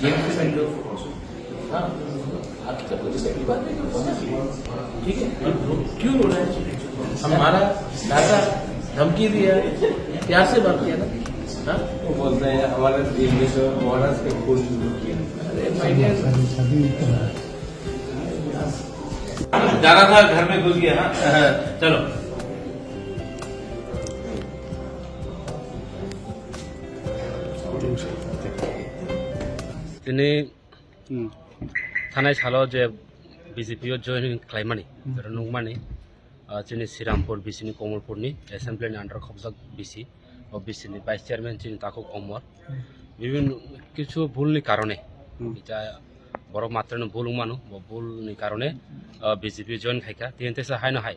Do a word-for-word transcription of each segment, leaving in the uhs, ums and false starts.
जेल से भी लोग, हाँ, आप जब मुझे सही बात है, तो बोलना चाहिए। ठीक है? क्यों रो रहा है? हमारा दादा धमकी दिया, प्यार से बात किया ना। हाँ? वो बोलते हैं, "हमारे दिल में तो महाराज के खून।" अरे, my dear। दादा था, घर में घुस गया ना। चलो। Tini Hmm. Thanai salo je B J P o join khlaimani, Hmm. oro nukmani, ah, chini Srirampur B C ni Komolpur ni assembly ni under khobjak B C, o B C ni vice chairman chini Takhuk Omor. Hmm. Bibhinno kichu bhul ni karone, Hmm. ja borok matrano bhul wngmano, bo bhul ni karone, ah, B J P join khaikha, tini tesa haino hai,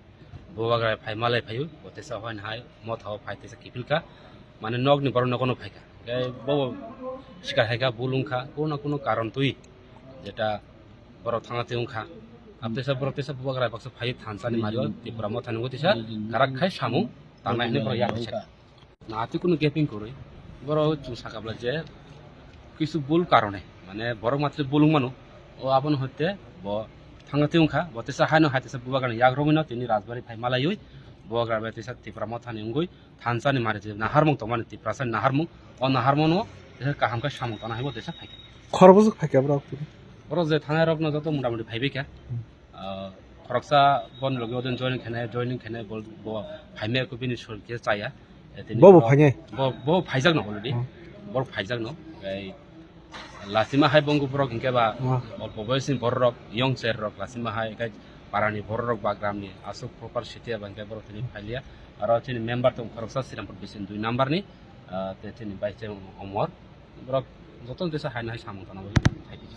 bubagra phai malai phaio, bo tesa haino hai, motha o phai tesa kiphilkha, mane nokni borok nokono phaikha. Khe bo sikar hai kha, bul wng kha, kuno kuno karon twi, jeta borok thangna twi wng kha. Abo teisa borok teisa bubagra baksa phai thansa ni mario, Tripura motha ni wngwi teisa karak khai samung tangnai hinwi borok yak kha. Na twi kuno gaping kwrwi. Borok chwng sakha bwla je kisu bul karone, mane borok matwi bul wng mano. O abono hoite bo thangna twi wng kha, bo teisa haino hai teisa bubagra ni yak rwngwi no tini rajbari phai malaiwi bubagra bai teisa Tripura motha ni wngwi thansa ni mari je naharmung tongmani Tiprasa ni naharmung, o naharmung no teisa kaham khe samung tana hai bo teisa phaikha. Khorok bwswk phaikha borok tini? Borok je thanai rok no joto mota moti phaibai kha. Hmm. Ah, khoroksa boni logi odin joining khenai, joining khenai bo, bo phaimai ko bini sul khe chaya. Tini Bo bo borok phainai? Bo, bo phaijak no already. Hmm. Borok phaijak no. Tei Lasima hai bongku borok hinkhe ba Oh. olpo boyosni bororok, young cherrok lasima hai, hinkhe parani bororok ba gramni aswk proper city eba hinkhe borok tini phailiya. Aro chini member tong khoroksa Srirampur B C ni dui number ni, ah, tei chini vice chairman Omor. Borok jotono teisa haino hai samung tangna bagwi thai di.